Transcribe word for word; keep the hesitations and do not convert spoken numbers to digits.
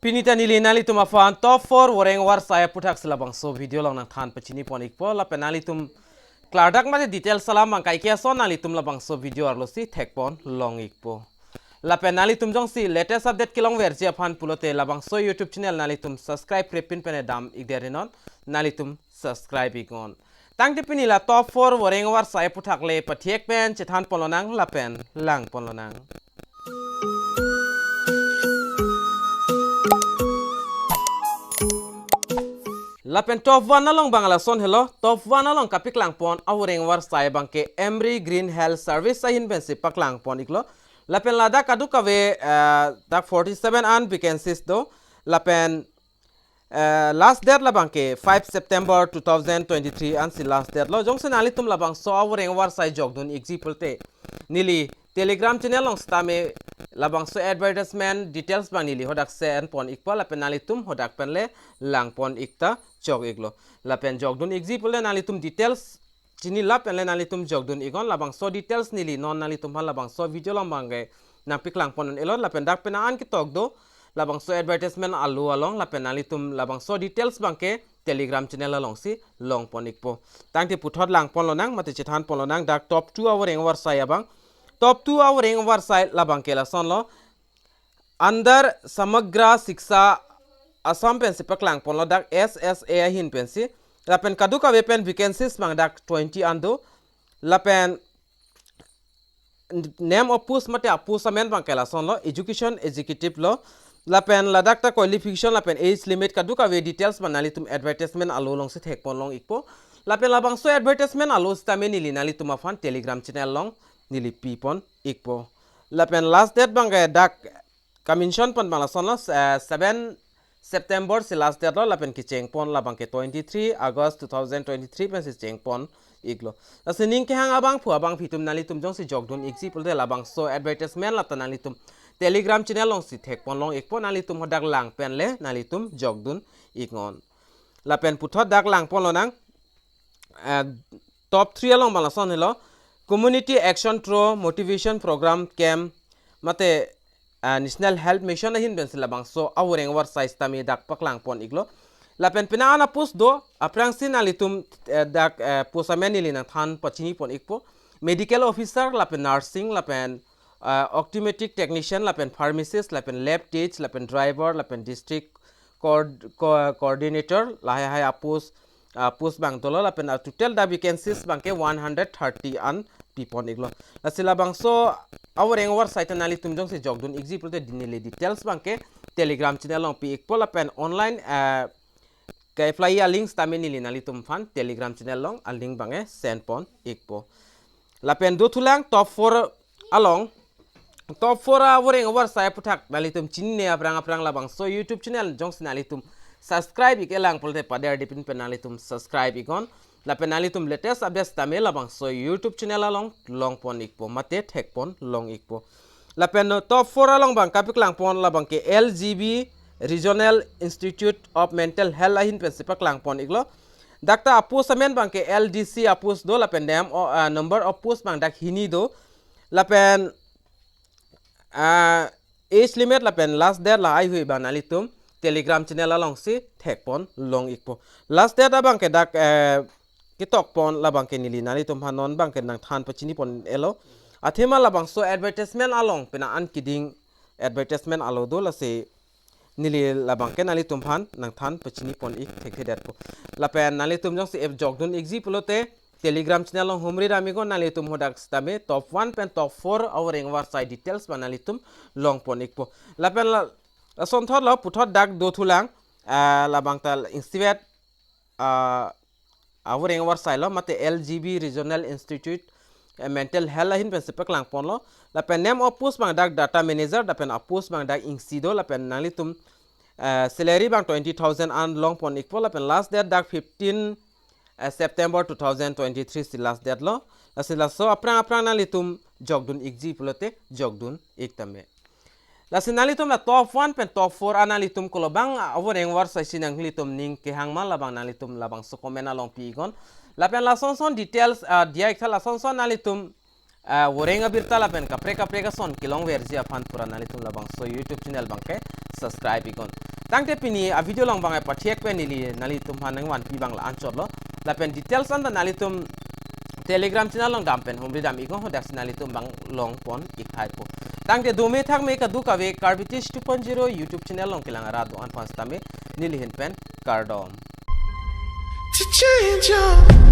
Pini ta neli nanglitum aphan top four voreng varsai aputhak si labangso video along nangthan pachini pon ikpo, lapen nanglitum klardak mate details alam abang kaike ason nanglitum labangso video arlosi thekpon long ikpo. Lapen nanglitum jongsi latest update kelongverji aphan pulote labangso YouTube channel nanglitum subscribe repin pen dam ikderinon, nanglitum subscribe iknon. Tangte pini la top four voreng varsai aputhak le pathiek pen chethan ponlonang lapen lang ponlonang. Lapen top one along abang lason helo, top one along kapaklang pon avoreng varsai abangke Emri Green Health Service ahin pensi paklang pon iklo. Lapen ladak kadokave, eh, dak forty-seven an vacancies do. Lapen, eh, last date labangke five September two thousand twenty-three ansi last date lo. Jongsi nanglitum labangso avoreng varsai jokdun ikji pulote neli Telegram channel along sitame labangso advertisement details abang neli hadak send pon ikpo, lapen nanglitum hadak pen le lang pon ik ta chok iklo. Lapen jokdun ikji pulote nanglitum details chini lapen le nanglitum jokdun iknon. Labangso details neli non nanglitum aphan labangso video along abangke nangpaklang pon un-elo, lapen dak pen an ketok do labangso advertisement alo along, lapen nanglitum labangso details abangke Telegram channel alongsi long pon ikpo. Tangte puthot lang ponlonang mate chethan ponlonang dak top two avoreng varsai abang. Top two avoreng varsai labangke lasonlo, Andar Samagra Shiksha Assam pensi paklang ponlo, dak S S A ahin pensi. Lapen kadokave pen vacancies abang dak twenty an do. Lapen name of post mate a-post amen abangke lasonlo, education executive lo. Lapen ladak ta qualification lapen age limit kadokave details abang nanglitum advertisement alo alongsi thekpon long ikpo. Lapen labangso advertisement alo sitame neli nanglitum aphan Telegram channel along neli pipon ikpo. Lapen last date abangke dak ka-mention pon abang lasonlo, eh, seven September si last date lo, lapen kecheng pon labangke twenty-three August two thousand twenty-three pensi cheng pon iklo. Lasi ning kehang abangphu abangphi atum nanglitum jongsi jokdun ikji pulote labangso advertisement lata nanglitum Telegram channel alongsi thekpon long ikpo, nanglitum hadak lang pen le nanglitum jokdun iknon. Lapen puthot dak lang ponlonang, eh, top three along abang lason helo, Community Action Through Motivation Program Camp mate, eh, National Health Mission ahin pensi labangso avoreng varsai sitame dak paklang pon iklo. Lapen pina an a-post do, aphrangsi nanglitum, eh, dak, eh, post amen neli nangthan pachini pon ikpo. Medical officer, lapen nursing, lapen, eh, optometric technician, lapen pharmacist, lapen lab tech, lapen driver, lapen district coord-, co-, coordinator, lahai hai a-post, a-post abang dolo, lapen a-total dak vacancies abangke one hundred thirty an pipon iklo. Lasi labangso avoreng varsai ta nanglitum jongsi jokdun ikji pulote neli details abangke Telegram channel along pi ikpo, lapen online, eh, ke-apply a-link sitame neli nanglitum aphan Telegram channel along a-link abangke send pon ikpo. Lapen dothulang top four along. Top four avoreng varsai aputhak nanglitum chinine aphrang aphrang labangso YouTube channel jongsi nanglitum subscribe ik-e lang pulote paderdipin pen nanglitum subscribe iknon. Lapen nanglitum latest updates tame labangso YouTube channel along long pon ikpo mate thekpon long ikpo. Lapen, no, top four along abang kapaklang pon labangke L G B Regional Institute of Mental Health ahin pensi paklang pon iklo. Dak ta a-post amen abangke L D C a-post do, lapen dem o, ah, number of post abang dak hini do. Lapen, ah, age limit lapen last date lahai hui abang nanglitum Telegram channel alongsi thekpon long ikpo. Last date abangke dak, eh, ketok pon labangke neli nanglitum aphan non abangke nangthan pachini pon elo. Athema labangso advertisement along pina an keding advertisement alo do, lasi neli labangke nanglitum aphan nangthan pachini pon ik thekthedetpo. Lapen nanglitum jongsi ep jokdun ikji pulote Telegram channel along humri dam iknon, nanglitum hadak sitame top one pen top four avoreng varsai details abang nanglitum long pon ikpo. Lapen la, lasonthotlo puthot dak dothulang, ah, labang ta ingsivet, ah, avoreng varsai lo mate L G B Regional Institute, eh, Mental Health ahin pensi paklang ponlo. Lapen name of post abang dak data manager, lapen a-post abang dak ingsi do, lapen nanglitum, eh, salary abang twenty thousand an long pon ikpo, lapen last date dak fifteen, eh, September two thousand twenty-three si last date lo. Lasi laso aphrang aphrang nanglitum jokdun ikji pulote jokdun ik tame. Lasi nanglitum la top one pen top four an nanglitum kolobang avoreng varsai si nanglitum ning kehang ma labang nanglitum labangso comment along pi iknon. Lapen lason son details, ah, diya ik tha, lason son nanglitum, ah, voreng abirta lapen kaprek kaprek ason kelongverji aphan pura nanglitum labangso YouTube channel abangke subscribe iknon. Tangte pini a video along bang pathek pen neli nanglitum aphan nangvanpi abang la-anchotlo. Lapen details anta nanglitum Telegram channel along dam pen humri dam iknon, hadak si nanglitum bang longpon ik thaipo. Tangte dome thakme kadokave Karbi Teach two point zero YouTube channel along kelang arat do-an aphan sitame neli ahin pen kardom. To change your